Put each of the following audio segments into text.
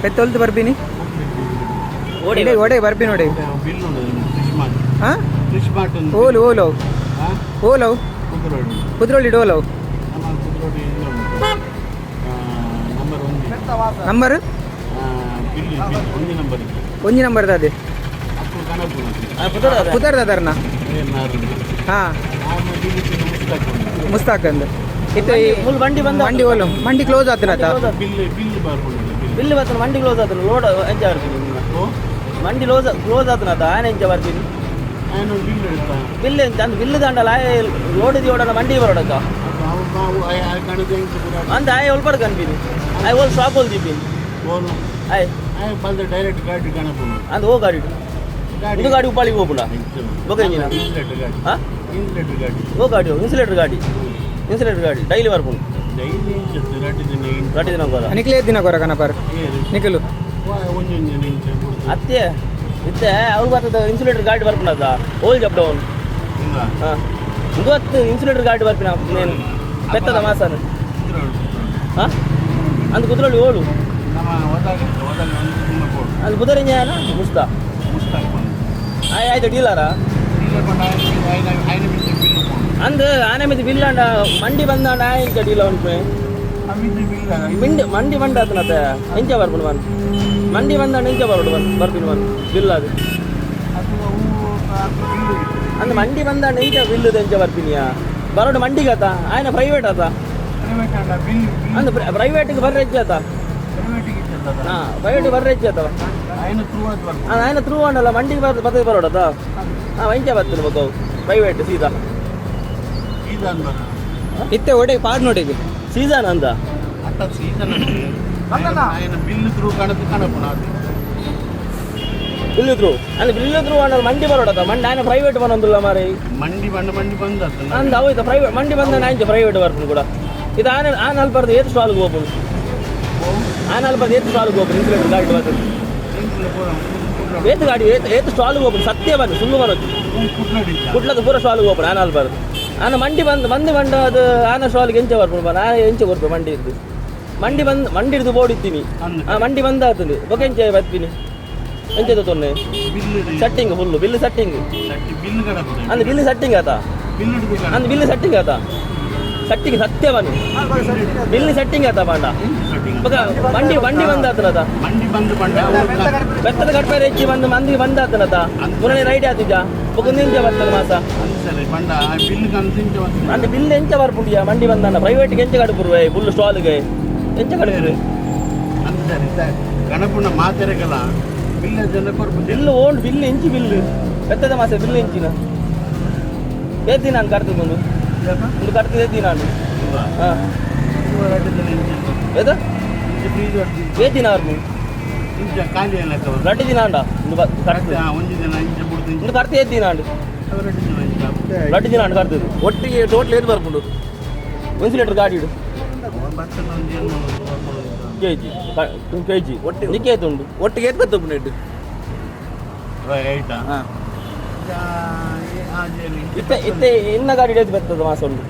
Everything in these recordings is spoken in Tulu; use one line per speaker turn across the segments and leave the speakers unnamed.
ಪೆತ್ತೊಲ್ದು ಬರ್ಪಿನಿ. ಒಡೆ ಒಡೆ ಬರ್ಪಿನಿ ಒಡೆ?
ಬಿಲ್ ಉಂಡು, ಫಿಶ್ ಮಾರ್ಟ್.
ಹಾಂ.
Fish mart.
ಓಲು ಓಲು? ಓಲವು?
ಕುದ್ರೋಡಿ.
ಕುದ್ರೋಳಿ ಓಲವು?
ನಮ್ಮ ಕುದ್ರೋಡಿ ನಂಬರ್ ಒಂಜಿ.
ನಂಬರ್?
ಬಿಲ್ ಬಿಲ್ ಒಂಜಿ ನಂಬರ್.
ಒಂಜಿ ನಂಬರ್ ಅದೇ.
ಅಪ್ಪು ಕನಪು.
ಪುದರ್ ದಾದಾರನ? ಹಾಂ. ಮುಸ್ತಾಕ್ ಅಂದ್ ಇತ್ತೆ.
ಮುಲ್ ಬಂಡಿ ಬಂದ.
ಮಂಡಿ ಓಲು? ಮಂಡಿ ಕ್ಲೋಸ್ ಆತನತ?
ಬಿಲ್ ಬಿಲ್ ಬರ್ಪುಂಡು ಬಿಲ್.
ಬಿಲ್ ಬರ್ತನ, ಮಂಡಿ ಕ್ಲೋಸ್ ಆತನ, ಲೋಡ್ ಎಂಚ ಬರ್ತೀನಿ? ಮಂಡಿ ಕ್ಲೋಸ್ ಕ್ಲೋಸ್ ಆತನತ, ಆನೆ ಎಂಚ ಬರ್ತೀನಿ?
ನಾನು ಬಿಲ್ എടുത്ത.
ಬಿಲ್ ಎಂಚ ಅಂದ್? ಬಿಲ್ ದಾಂಡಲ ಆಯೆ ಲೋಡ್ ದಿಯೋಡನ ಮಂಡಿ ಬರೋಡಕ.
ಅವು ನಾವು ಕಣದ.
ಅಂದ ಆಯೆ ಒಲ್ಪಡ್ ಕನ್ಪಿನಿ, ಆಯೆ ಓಲ್ ಸ್ಟಾಪ್ ಓಲ್ ದೀಪಿನಿ?
ಓನು?
ಆಯೆ.
ಆಯ್ ಬಂದ ಡೈರೆಕ್ಟ್ ಗಾಡಿ ಕಣಪುಂಡು.
ಅಂದ್ ಓ ಗಾಡಿ? ಇದು ಗಾಡಿ ಉಪ್ಪಾಳಿಗೆ ಹೋಗುಣ ಬೊಕ ಇಂಜಿನ.
ಇನ್ಸುಲೇಟರ್ ಗಾಡಿ.
ಹಾ.
ಇನ್ಸುಲೇಟರ್ ಗಾಡಿ.
ಓ ಗಾಡಿ? ಇನ್ಸುಲೇಟರ್ ಗಾಡಿ, ಇನ್ಸುಲೇಟರ್ ಗಾಡಿ ಡೈಲಿ ಬರ್ಪುಂಡು.
ಡೈಲಿ ಇಂಚತ್ತು ರಡ್ಡು ದಿನ.
ರಡ್ಡು ದಿನ ಹೋಗೋದ?
ನಿಕ್ಲೆ ದಿನ ಕೊರ ಕನಪರ್ ನಿಖಲು?
ಒಂಜಿ ಒಂಜಿ ಇಂಚ.
ಅತ್ತೆ ಇತ್ತೆ ಅವ್ರು ಬರ್ತದ, ಇನ್ಸುಲೇಟರ್ ಗಾಡಿ ಬರ್ಪುಂಡದ, ಓಲ್ ಜಬ್ಡ ಅವನು.
ಇಲ್ಲ.
ಹಾಂ, ಇಂದು ಹತ್ತು ಇನ್ಸುಲೇಟರ್ ಗಾಡಿ ಬರ್ಪಿನ ನೇನು ಪೆತ್ತದ ಮಾಸನ. ಹಾಂ, ಅಂದ್ ಕುದ್ರೋಳಿ ಓಳು?
ನಮ್ಮ ಒದಾಗ ಒದಾಗ ಒಂದು ತುಂಬ ಕೊಡು.
ಅಲ್ಲಿ ಕುದುರೆ ಮುಸ್ತಾ.
ಮುಸ್ತಾಕ್ ಬಂದು.
ಆಯ್ ಆಯ್ತು, ಡೀಲರಾ?
ಡೀಲರ್ ಬಂದ ಐನ ಐನ ಮಿಂಚ ಬಿಲ್ ಕೊಡು.
ಅಂದ್ ಆನೆ ಮಿತಿ ಬಿಲ್ ಅಂಡ, ಮಂಡಿ ಬಂದಾಂಡ ಆಯ್ ಇಂಚ ಡೀಲ ಉಂಟು.
ಅಮಿತಿ ಬಿಲ್.
ಮಿಂಡಿ ಮಂಡಿ ಬಂಡ ಆತನತೆ ಎಂಚ ಬರ್ಪುಂಡು ಬನ್? ಮಂಡಿ ಬಂದಾಂಡ ಎಂಚ ಬರೋಡು ಬನ್ ಬರ್ಪಿನ ಬನ್ ಬಿಲ್ ಅದು?
ಅದು ಅವು ಅದು ಬಿಲ್.
ಅಂದ್ ಮಂಡಿ ಬಂದಾಂಡ ಎಂಚ ಬಿಲ್ಲು ಎಂಚ ಬರ್ಪಿನಿಯಾ? ಬರೋಡು ಮಂಡಿಗೆ ಆತ, ಆಯ್ನ ಪ್ರೈವೇಟ್ ಆತ.
ಪ್ರೈವೇಟ್ ಅಲ್ಲ, ಬಿಲ್.
ಅಂದ್ ಪ್ರೈವೇಟ್ಗೆ ಬರ್ರೆ ಹೆಚ್ಚು ಆತ.
ಪ್ರೈವೇಟಿಗೆ ಇರ್ತದ.
ಹಾಂ, ಪ್ರೈವೇಟ್ ಬರ್ರೆ ಹೆಚ್ಚು ಆತವ.
ಐನ ಥ್ರೂ ಅದು ಬರ್ತದೆ.
ಆಯ್ನ ಥ್ರೂ ಅಂಡಲ್ಲ, ಮಂಡಿಗೆ ಬರ್ ಬರ್ತದೆ ಬರೋಡದ. ಹಾಂ, ಎಂಚ ಬರ್ತದೆ ಬೊಕ್ಕ ಪ್ರೈವೇಟ್ ಸೀದಾ?
ಸೀಸನ್ ಬರ.
ಇತ್ತೆ ಒಡೆ ಪಾಡ್ ನೋಡಿಗೆ.
ಸೀಸನ್ ಅಂದ.
ಅಟ್ಟ ಸೀಸನ್ ಆಯ್ನ ಬಿಲ್ ಥ್ರೂ ಕಣದು ಕಣಪುಣ ಅದು.
ಬಿಲ್ ಥ್ರೂ ಅಂದ್ರೆ ಬಿಲ್ ಥ್ರೂ ಅಂದ್ರೆ ಮಂಡಿ ಬರೋಡದ, ಮಂಡಿ ಆಯ್ನ ಪ್ರೈವೇಟ್ ಬನ್ನೊಂದಿಲ್ಲ ಮಾರಿ.
ಮಂಡಿ ಬಂಡ ಮಂಡಿ ಬಂದತ್ತ.
ಅಂದ ಅವು ಪ್ರೈವೇಟ್ ಮಂಡಿ ಬಂದ ಆಯ್ತು, ಪ್ರೈವೇಟ್ ಬರ್ಪುಂಡು ಕೂಡ. ಇದು ಆನೆ ಆನೆ ಅಲ್ಪರ್ದು ಏತು ಸ್ಟಾಲ್ಗೆ ಹೋಗ್ಬೋದು? ಆನೆ ಅಲ್ಪರ್ದು ಏತು ಸ್ಟಾಲ್ಗೆ ಹೋಗ್ಬೋದು? ಇನ್ಸುಲೇಟರ್ ಗಾಡಿ ಬರ್ತದೆ. ಏತು ಗಾಡಿ ಏತು ಏತು ಸ್ಟಾಲ್ಗೆ ಹೋಗ್ಬೋದು? ಸತ್ಯ ಬನ್ನಿ, ಸುಳ್ಳು ಬರೋದು. ಕುಡ್ಲದ ಪೂರ ಸ್ಟಾಲ್ಗೆ ಹೋಗ್ಬೋದು ಆನೆ ಅಲ್ಪರ್ದು. ಆನೆ ಮಂಡಿ ಬಂದು ಮಂದಿ ಬಂಡ ಅದು ಆನೆ ಸ್ಟಾಲ್ಗೆ ಎಂಚ ಬರ್ಪುಂಡು ಬಾ? ನಾನು ಎಂಚ ಕೊಡ್ಪೆ? ಮಂಡಿ ಇದ್ದು ಮಂಡಿ ಬಂದು ಮಂಡಿ ಹಿಡಿದು ಬೋರ್ಡ್ ಇತ್ತೀನಿ. ಆ ಮಂಡಿ ಬಂದ ಆಗ್ತದೆ ಬೊಕ ಎಂಚ ಬರ್ತೀನಿ? ಎಂಚದ ತೊನ್ನೆ? Setting full bill setting.
Bill ಕಣಪುಣ.
ಅಂದ್ರೆ ಬಿಲ್ ಸೆಟ್ಟಿಂಗ್ ಆತ.
ಬಿಲ್.
ಅಂದ್ರೆ ಬಿಲ್ ಸೆಟ್ಟಿಂಗ್ ಆತ, ಸೆಟ್ಟಿಂಗ್ ಸತ್ಯ ಬನ್ನಿ, ಬಿಲ್ ಸೆಟ್ಟಿಂಗ್ ಆತ ಬಾಂಡ. ಬೊಕ ಮಂಡಿ ಮಂಡಿ ಬಂದ ಆತನದ.
ಮಂಡಿ ಬಂದು ಬಂಡ.
ಬೆತ್ತದ ಕಟ್ಪೆ ಹೆಚ್ಚಿ ಬಂದು ಮಂದಿ ಬಂದ ಆತನದ ಪುನಃ ರೈಟ್ ಆತಿದ್ದ ಬೊಕ ನಿಂಚ ಬರ್ತದೆ ಮಾಸ.
ಸರಿ ಬಂಡ ಬಿಲ್ ಕಂತಿಂಚ.
ಅಂದ್ರೆ ಬಿಲ್ ಎಂಚ ಬರ್ಪುಂಡಿಯ? ಮಂಡಿ ಬಂದಾನ ಪ್ರೈವೇಟ್ಗೆ ಎಂಚ ಕಡುಪುರುವೆ? ಫುಲ್ ಸ್ಟಾಲ್ಗೆ ಎಂಚ ಕಡುಪುರು?
ಅಂತ ಸರಿ ಗಣಪುಣ ಮಾತೆರೆಗಲ ಬಿಲ್ ಜನ ಕೊರ್ಪು.
ಬಿಲ್ ಓಂಡ್ ಬಿಲ್ ಎಂಚಿ? ಬಿಲ್ ಬೆತ್ತದ ಮಾಸ ಬಿಲ್ ಎಂಚಿನ ಏತಿ? ನಾನು ಕಟ್ತದ ಒಂದು ಒಂದು ಕಟ್ತದ ಏತಿ ನಾನು? ಹಾಂ, ಏತ ಏತಿನ ಬರ್ಪು?
ಇಂಚ ಖಾಲಿ ಎಲ್ಲ.
ರಡ್ಡು ದಿನ ಅಂಡ ಒಂದು ಕಟ್ತದೆ.
ಒಂಜಿ ದಿನ ಇಂಚ ಬಿಡ್ತು.
ಒಂದು ಕಟ್ತ ಏತ್ ದಿನ ಅಂಡು?
ರಡ್ಡು ದಿನ ಇಂಚ.
ರಡ್ಡು ದಿನ ಅಂಡು ಕಟ್ತದೆ.
ಒಟ್ಟಿಗೆ ಟೋಟಲ್ ಏತ್ ಬರ್ಪುಂಡು?
ಇನ್ಸುಲೇಟರ್ ಗಾಡಿ ಇಡು.
ಬರ್ತದೆ ಒಂಜಿ
ಕೆಜಿ ಕೆಜಿ
ಒಟ್ಟಿಗೆ.
ನಿಕ್ಕೆ ಉಂಟು.
ಒಟ್ಟಿಗೆ ಏತ್ ಬರ್ತುಂಡು ನೆಟ್?
ರೈಟಾ?
ಹಾಂ.
ಇತ್ತೆ ಇತ್ತೆ ಇನ್ನ ಗಾಡಿ ಏತ್ ಬರ್ತದೆ ಮಾಸ ಉಂಟು?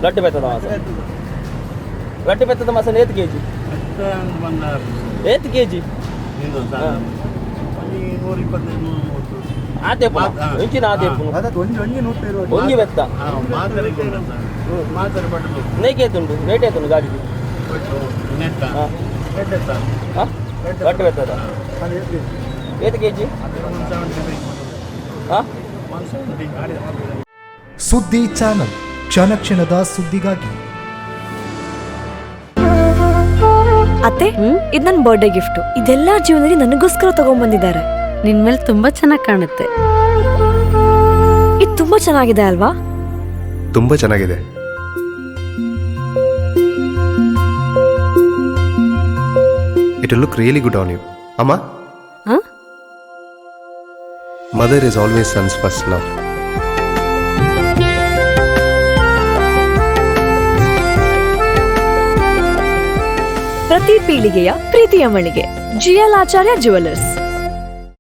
ಲಡ್ಡು ಬೆತ್ತದ ಮಾಸ, ಲಡ್ಡು ಬೆತ್ತದ ಮಾಸ ಏತ್ ಕೆಜಿ? ಏತ್ ಕೆಜಿ?
ಇದು ಒಂಜಿ 125, 130.
ಆತೇಪುನ ಇಂಚಿನ ಆತೇಪುನ ಒಂಜಿ ಬೆತ್ತ.
ಮಾತರೆ ಮಾತರೆ ಬಟ್ಟಲು.
ನೇಕೆ ಏತುಂಟು? ರೇಟ್ ಏತುಂಟು ಗಾಡಿಗೆ?
ನೆಟ್ಟ.
ಹಾಂ.
ಎಡ್ಡೆತ್ತ.
ಹಾಂ, ಲಡ್ಡು ಬೆತ್ತದ ಏತ್ ಕೆಜಿ?
175.
ಹಾಂ.
170.
ಸುದ್ದಿ ಚಾನಲ್, ಕ್ಷಣ ಕ್ಷಣದ ಸುದ್ದಿಗಾಗಿ.
ಅತ್ತೆ, ಇದು ನನ್ನ ಬರ್ಡೇ ಗಿಫ್ಟ್. ಇದೆಲ್ಲ ಜೀವನದಲ್ಲಿ ನನಗೋಸ್ಕರ ತಗೊಂಡ್ಬಂದಿದ್ದಾರೆ.
ನಿನ್ ಮೇಲೆ ತುಂಬಾ ಚೆನ್ನಾಗಿ ಕಾಣುತ್ತೆ.
ಇದು ತುಂಬಾ ಚೆನ್ನಾಗಿದೆ ಅಲ್ವಾ?
ತುಂಬ ಚೆನ್ನಾಗಿದೆ. It look really good on you ಅಮ್ಮ.
ಹಾ?
Mother is always son's first love.
ಪ್ರತಿ ಪೀಳಿಗೆಯ ಪ್ರೀತಿಯ ಮಳಿಗೆ, ಜಿಎಲ್ ಆಚಾರ್ಯ ಜುವೆಲ್ಲರ್ಸ್.